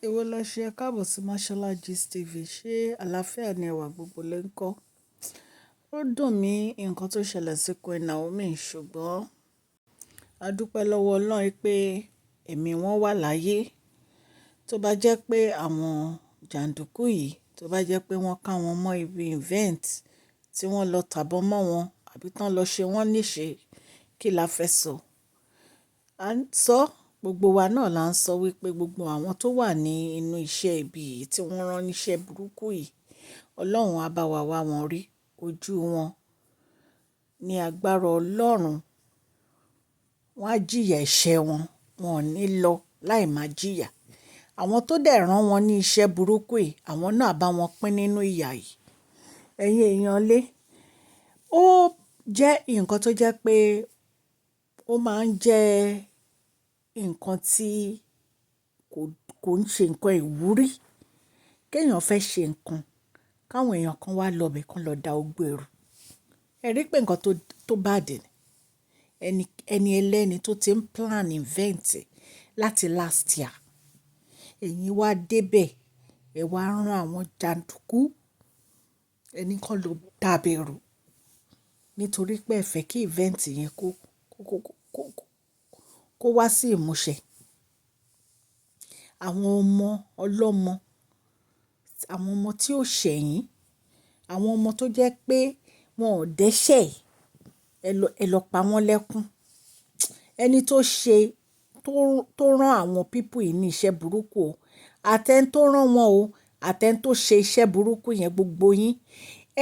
Èwo lẹ ṣe? Ẹ káàbọ̀ sí Mashola Gist TV. Ṣé àlàáfíà ni ẹwà gbogbo lè ń kọ́? Ó dùn mí nǹkan tó ṣẹlẹ̀ sí Queen Naomi, ṣùgbọ́n a dúpẹ́ lọ́wọ́ Ọlọ́run pé ẹ̀mí wọn wà láyé. Tó bá jẹ́ pé àwọn jàǹdùkú yìí, tó bá jẹ́ pé wọ́n ká wọn mọ́ ibi event tí wọ́n lọ tàbọn mọ́ wọn àbí tán lọ ṣe wọ́n níṣe, kí la fẹ́ sọ? A ń sọ, gbogbo wa náà là ń sọ wípé gbogbo àwọn tó wà ní inú iṣẹ́ ibi yìí tí wọ́n rán níṣẹ́ burúkú yìí, Ọlọ́run á bá wa wá wọn rí ojú wọn ní agbára Ọlọ́run. Wọ́n á jìyà ẹ̀ṣẹ̀ wọn, wọn ò ní lọ láì máa jìyà. Àwọn tó dẹ̀ rán wọn ní iṣẹ́ burúkú yìí, àwọn náà bá wọn pín nínú ìyà yìí. Ẹ̀yin èèyàn lé, ó jẹ́ nǹkan tó jẹ́ pé ó máa ń jẹ́ nǹkan tí kò ń ṣe nǹkan ìwúrí. Kí èèyàn fẹ́ ṣe nǹkan, káwọn èèyàn kan wá lọ bẹ̀ kan lọ da gbogbo ẹ̀ rú. Ẹ rí pé nǹkan tó bad ni. Ẹni ẹlẹ́ni tó ti ń plan event láti last year. Ẹ̀yin wá dé bẹ̀, ẹ wá rán àwọn jàǹdùkú, ẹni kan lọ dàbẹ̀ rú nítorí pé ẹ fẹ́ kí event yẹn kó wá sí ìmúṣẹ. Àwọn ọmọ ọlọ́mọ, àwọn ọmọ tí ó ṣẹ̀yìn, àwọn ọmọ tó jẹ́ pé wọn ò dẹ́ṣẹ̀, ẹ lọ pa wọ́n lẹ́kún. Ẹni tó ṣe, tó rán àwọn people yìí ní iṣẹ́ burúkú o, àti ẹni tó rán wọn o, àti ẹni tó ṣe iṣẹ́ burúkú yẹn, gbogbo yín.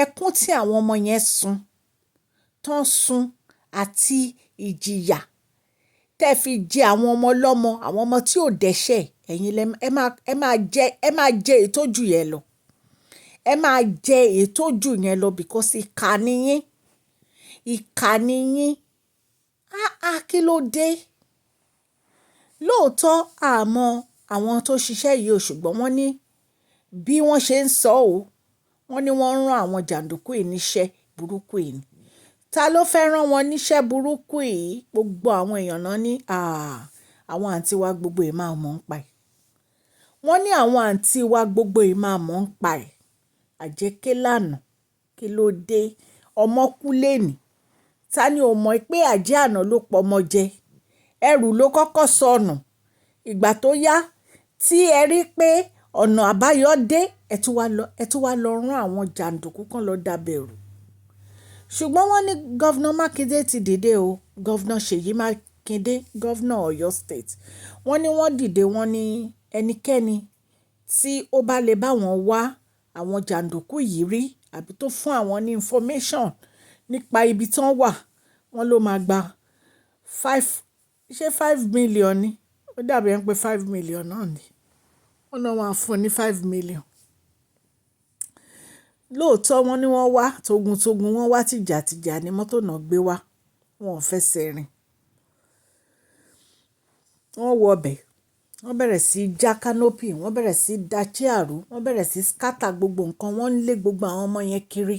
Ẹkún tí àwọn ọmọ yẹn sun, tán sun àti ìjìyà tẹ fi jẹ àwọn ọmọ ọlọ́mọ, àwọn ọmọ tí ò dẹ́ṣẹ̀, ẹ̀yin lẹ, ẹ máa jẹ èyí tó jù yẹn lọ. Ẹ máa jẹ èyí tó jù yẹn lọ because ìkà ni yín. Ìkà ni yín. Ah ah, kí ló dé? Lóòótọ́ a mọ àwọn tó ṣiṣẹ́ yìí o, ṣùgbọ́n wọ́n ní bí wọ́n ṣe ń sọ ò, wọ́n ní wọ́n ń rán àwọn jàǹdùkú yìí níṣẹ́ burúkú yìí ni. Ta ló fẹ́ rán wọn níṣẹ́ burúkú yìí? Gbogbo àwọn èèyàn náà ní, àà, àwọn àǹtí wa gbogbo yìí máa mọ̀ ń pa ẹ̀. Wọ́n ní àwọn àǹtí wa gbogbo yìí máa mọ̀ ń pa ẹ̀. Àjẹ́ké lánàá, kí ló dé? Ọmọ kú lónìí. Ta ni ò mọ̀ pé àjẹ́ àná ló pọmọ jẹ? Ẹrù ló kọ́kọ́ sọnù. Ìgbà tó yá tí ẹ rí pé ọ̀nà àbáyọ dé, ẹ tún wá lọ rán àwọn jàǹdùkú kan lọ dàbẹ̀ rú. Ṣùgbọ́n wọ́n ní Governor Makinde ti dìde o. Governor Seyi Makinde, Governor Oyo State. Wọ́n ní wọ́n dìde, wọ́n ní ẹnikẹ́ni tí ó bá lè bá wọn wá àwọn jàǹdùkú yìí rí àbí tó fún àwọn ní information nípa ibi tí wọ́n wà, wọ́n ló máa gba five, ṣé 5 million ni? Ó dàbí ẹ pé 5 million náà ni. Wọ́n náà máa fún un ní 5 million. Lóòótọ́ wọ́n ní wọ́n wá togun-togun, wọ́n wá tìjàtìjà ní mọ́tò náà gbé wá. Wọn ò fẹsẹ̀ rìn. Wọ́n wọ bẹ̀, wọ́n bẹ̀rẹ̀ sí já canopy, wọ́n bẹ̀rẹ̀ sí da chair rú, wọ́n bẹ̀rẹ̀ sí scatter gbogbo nǹkan, wọ́n ń lé gbogbo àwọn ọmọ yẹn kiri.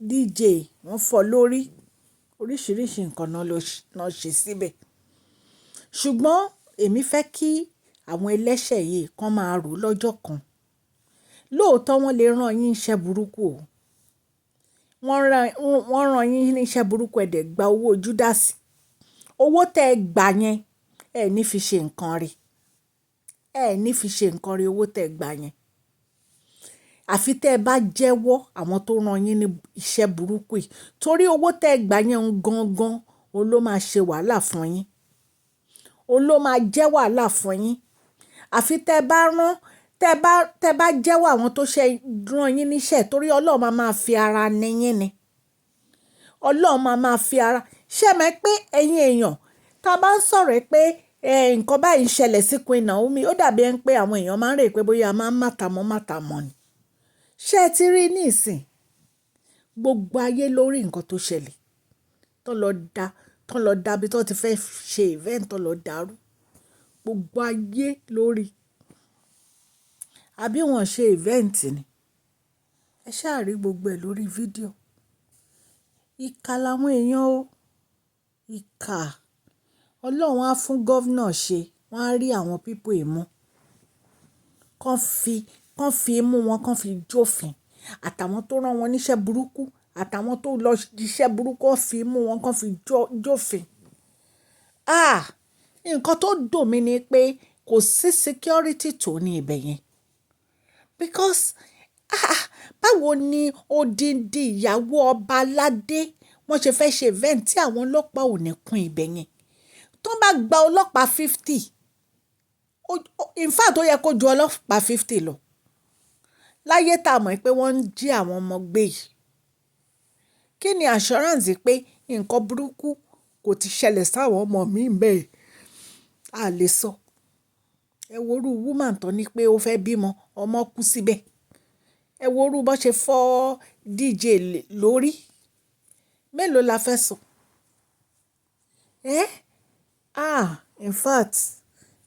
DJ wọ́n fọ́ lórí. Oríṣìíríṣìí nǹkan náà ṣe síbẹ̀. Ṣùgbọ́n èmi fẹ́ kí àwọn ẹlẹ́ṣẹ̀ yìí kan máa rò lọ́jọ́ kan. Lóòótọ́ wọ́n lè rán yín iṣẹ́ burúkú o. Wọ́n rán yín ní iṣẹ́ burúkú, ẹ dẹ̀ gba owó Júdásì. Owó tẹ gbà yẹn, ẹ ní fi ṣe nǹkan rí. Ẹ ní fi ṣe nǹkan rí owó tẹ gbà yẹn. Àfi tẹ bá jẹ́wọ́ àwọn tó rán yín ní iṣẹ́ burúkú yìí. Torí owó tẹ gbà yẹn gangan, òun ló máa ṣe wàhálà fún yín. Òun ló máa jẹ́ wàhálà fún yín. Àfi tẹ bá rán, tẹ bá jẹ́wọ́ àwọn tó ṣe rán yín níṣẹ́ torí Ọlọ́run máa máa fi ara ní yín ni. Ọlọ́run máa máa fi ara. Ṣé ẹ mọ̀ pé ẹ̀yin èèyàn, tí a bá ń sọ̀rọ̀ pé, nǹkan báyìí ń ṣẹlẹ̀ sí Queen Naomi, ó dàbí ẹ pé àwọn èèyàn máa ń rò pé bóyá a máa ń mátàmọ́ mátàmọ́ ni. Ṣé ẹ ti rí ní ìsìn? Gbogbo ayé lórí nǹkan tó ṣẹlẹ̀. Tó lọ da bí tó ti fẹ́ ṣe event tó lọ dàrú. Gbogbo ayé lórí. Àbí wọ́n ṣe event ni? Ẹ ṣáà rí gbogbo ẹ̀ lórí fídíò. Ìkà làwọn èèyàn o. Ìkà. Ọlọ́run á fún governor ṣe, wọ́n á rí àwọn people yìí mú. Kán fi imú wọn, kán fi jófin. Àtàwọn tó rán wọn níṣẹ́ burúkú, àtàwọn tó lọ jíṣẹ́ burúkú, kán fi imú wọn, kán fi jófin. Ah! Nǹkan tó dùn mí ni pé kò sí security tó ní ibẹ̀ yẹn. Because ah, báwo ni odindi ìyàwó ọba aládé wọ́n ṣe fẹ́ ṣe event tí àwọn ọlọ́pàá ò ní kún ibẹ̀ yẹn? Tó bá gba ọlọ́pàá 50, in fact ó yẹ kó ju ọlọ́pàá 50 lọ. Láyé tá a mọ̀ pé wọ́n ń jí àwọn ọmọ gbé yìí. Kí ni assurance pé nǹkan burúkú kò ti ṣẹlẹ̀ sáwọn ọmọ mi bẹ́ẹ̀? A lè sọ. Ẹ wo irú woman tó ní pé ó fẹ́ bímọ, ọmọ kú síbẹ̀. Ẹ wo irú bó ṣe fọ́ DJ lórí. Mélòó la fẹ́ sọ? Eh? Ah, in fact,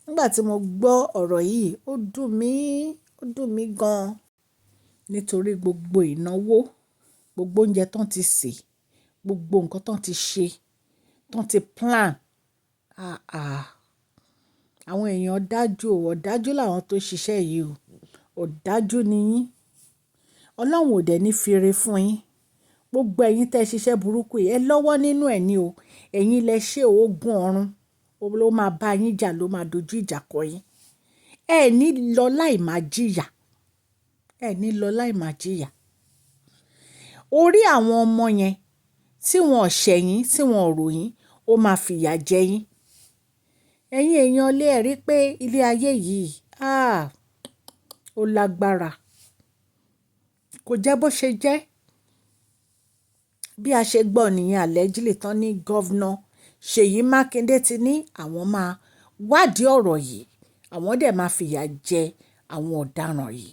nígbà tí mo gbọ́ ọ̀rọ̀ yìí, ó dùn mí, ó dùn mí gan. Nítorí gbogbo ìnáwó, gbogbo oúnjẹ tó ń ti sè, gbogbo nǹkan tó ń ti ṣe, tó ń ti plan. Ah, ah. Àwọn èèyàn dájú o, ọ̀dájú làwọn tó ṣiṣẹ́ yìí o. Ọ̀dájú ni yín. Ọlọ́run ò dẹ̀ ní fi ire fún yín. Gbogbo ẹ̀yin tẹ́ ṣiṣẹ́ burúkú yìí, ẹ lọ́wọ́ nínú ẹ̀ ní o. Ẹ̀yin lẹ ṣe ogun ọ̀run, ló máa bá yín jà, ló máa dojú ìjà kọ yín. Ẹ ní lọ láì máa jìyà. Ẹ ní lọ láì máa jìyà. Orí àwọn ọmọ yẹn tí wọ́n ṣẹ̀ yín, tí wọ́n rò yín, ó máa fìyà jẹ yín. Ẹ̀yin èèyàn lé ẹ rí pé ilé ayé yìí, ah, ó lágbára. Kò jẹ́ bó ṣe jẹ́. Bí a ṣe gbọ́ nìyẹn, allegedly tán ní Governor Ṣèyí Mákindé ti ní àwọn máa wádìí ọ̀rọ̀ yìí, àwọn dẹ̀ máa fìyà jẹ àwọn ọ̀daràn yìí.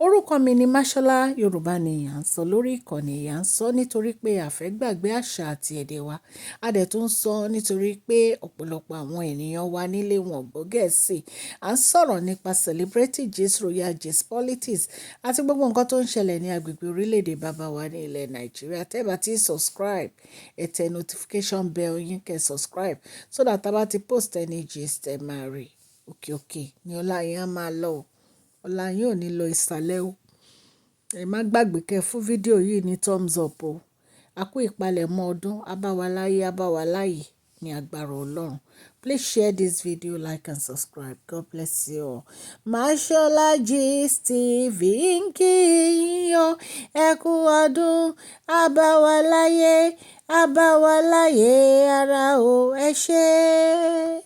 Orúkọ mi ni Mashola. Yorùbá ni à ń sọ lórí ìkànnì. À ń sọ nítorí pé a fẹ́ gbàgbé àṣà àti èdè wa. A dẹ̀ tún ń sọ nítorí pé ọ̀pọ̀lọpọ̀ àwọn ènìyàn wa nílé wọn gbọ́ Gẹ̀ẹ́sì. À ń sọ̀rọ̀ nípa celebrity gist, royal gist, politics àti gbogbo nǹkan tó ń ṣẹlẹ̀ ní agbègbè orílẹ̀-èdè bàbá wa ní ilẹ̀ Nàìjíríà. Tẹ́ bá ti subscribe, ẹ tẹ notification bell yín kẹ́ subscribe so that tá bá ti post any gist, ẹ máa rí. Òkè òkè ni ọlá yín á máa lọ. Ọlá yín ò ní lọ ìsàlẹ̀ o. Ẹ má gbàgbé kẹ́ fún fídíò yìí ní thumbs up o. A kú ìpalẹ̀mọ́ ọdún, á bá wa láyé, á bá wa láyé ní agbára Ọlọ́run. Please share this video, like and subscribe. God bless you all. Mashola Gist TV ń kí yín o. Ẹ kú ọdún, á bá wa láyé, á bá wa láyé ara o. Ẹ ṣé.